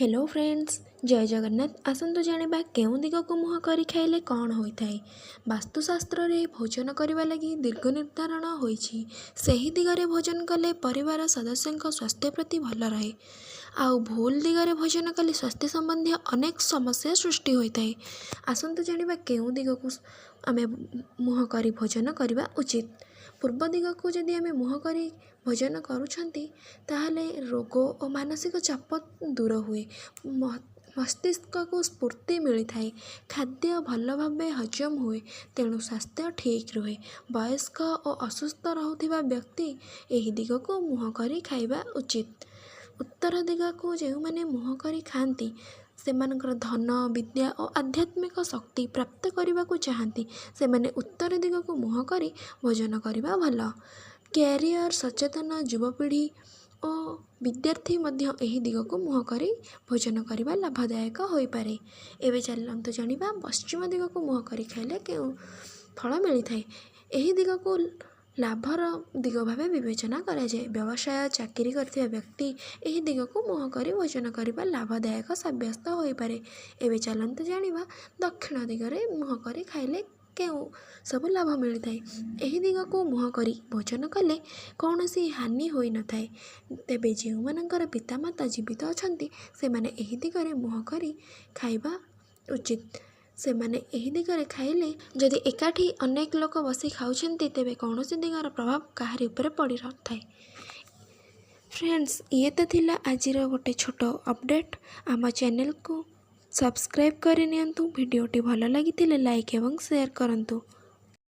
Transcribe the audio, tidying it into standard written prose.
Hello friends, ଜୟ ଜଗନ୍ନାଥ। ଆସନ୍ତୁ ଜାଣିବା, କେଉଁ ଦିଗକୁ ମୁହଁ କରି ଖାଇଲେ କ'ଣ ହୋଇଥାଏ। ବାସ୍ତୁଶାସ୍ତ୍ରରେ ଭୋଜନ କରିବା ଲାଗି ଦିଗ ନିର୍ଦ୍ଧାରଣ ହୋଇଛି। ସେହି ଦିଗରେ ଭୋଜନ କଲେ ପରିବାର ସଦସ୍ୟଙ୍କ ସ୍ୱାସ୍ଥ୍ୟ ପ୍ରତି ଭଲ ରହେ। ଆଉ ଭୁଲ ଦିଗରେ ଭୋଜନ କଲେ ସ୍ୱାସ୍ଥ୍ୟ ସମ୍ବନ୍ଧୀୟ ଅନେକ ସମସ୍ୟା ସୃଷ୍ଟି ହୋଇଥାଏ। ଆସନ୍ତୁ ଜାଣିବା, କେଉଁ ଦିଗକୁ ଆମେ ମୁହଁ କରି ଭୋଜନ କରିବା ଉଚିତ। ପୂର୍ବ ଦିଗକୁ ଯଦି ଆମେ ମୁହଁ କରି ଭୋଜନ କରୁଛନ୍ତି, ତାହେଲେ ରୋଗ ଓ ମାନସିକ ଚାପ ଦୂର ହୁଏ, ମସ୍ତିଷ୍କକୁ ସ୍ଫୁର୍ତ୍ତି ମିଳିଥାଏ, ଖାଦ୍ୟ ଭଲ ଭାବେ ହଜମ ହୁଏ, ତେଣୁ ସ୍ୱାସ୍ଥ୍ୟ ଠିକ୍ ରୁହେ। ବୟସ୍କ ଓ ଅସୁସ୍ଥ ରହୁଥିବା ବ୍ୟକ୍ତି ଏହି ଦିଗକୁ ମୁହଁ କରି ଖାଇବା ଉଚିତ। ଉତ୍ତର ଦିଗକୁ ଯେଉଁମାନେ ମୁହଁ କରି ଖାଆନ୍ତି, ସେମାନଙ୍କର ଧନ, ବିଦ୍ୟା ଓ ଆଧ୍ୟାତ୍ମିକ ଶକ୍ତି ପ୍ରାପ୍ତ କରିବାକୁ ଚାହାନ୍ତି, ସେମାନେ ଉତ୍ତର ଦିଗକୁ ମୁହଁ କରି ଭୋଜନ କରିବା ଭଲ। କ୍ୟାରିୟର, ସଚେତନ ଯୁବପିଢ଼ି ଓ ବିଦ୍ୟାର୍ଥୀ ମଧ୍ୟ ଏହି ଦିଗକୁ ମୁହଁ କରି ଭୋଜନ କରିବା ଲାଭଦାୟକ ହୋଇପାରେ। ଏବେ ଚାଲନ୍ତୁ ଜାଣିବା, ପଶ୍ଚିମ ଦିଗକୁ ମୁହଁ କରି ଖାଇଲେ କେଉଁ ଫଳ ମିଳିଥାଏ। ଏହି ଦିଗକୁ ଲାଭର ଦିଗ ଭାବେ ବିବେଚନା କରାଯାଏ। ବ୍ୟବସାୟ, ଚାକିରି କରିଥିବା ବ୍ୟକ୍ତି ଏହି ଦିଗକୁ ମୁହଁ କରି ଭୋଜନ କରିବା ଲାଭଦାୟକ ସାବ୍ୟସ୍ତ ହୋଇପାରେ। ଏବେ ଚାଲନ୍ତୁ ଜାଣିବା, ଦକ୍ଷିଣ ଦିଗରେ ମୁହଁ କରି ଖାଇଲେ କେଉଁ ସବୁ ଲାଭ ମିଳିଥାଏ। ଏହି ଦିଗକୁ ମୁହଁ କରି ଭୋଜନ କଲେ କୌଣସି ହାନି ହୋଇନଥାଏ। ତେବେ ଯେଉଁମାନଙ୍କର ପିତାମାତା ଜୀବିତ ଅଛନ୍ତି, ସେମାନେ ଏହି ଦିଗରେ ମୁହଁ କରି ଖାଇବା ଉଚିତ। ସେମାନେ ଏହି ଦିଗରେ ଖାଇଲେ, ଯଦି ଏକାଠି ଅନେକ ଲୋକ ବସି ଖାଉଛନ୍ତି, ତେବେ କୌଣସି ଦିଗର ପ୍ରଭାବ କାହାରି ଉପରେ ପଡ଼ିନଥାଏ। ଫ୍ରେଣ୍ଡସ୍, ଇଏ ତ ଥିଲା ଆଜିର ଗୋଟେ ଛୋଟ ଅପଡ଼େଟ୍। ଆମ ଚ୍ୟାନେଲକୁ ସବସ୍କ୍ରାଇବ୍ କରିନିଅନ୍ତୁ। ଭିଡ଼ିଓଟି ଭଲ ଲାଗିଥିଲେ ଲାଇକ୍ ଏବଂ ସେୟାର କରନ୍ତୁ।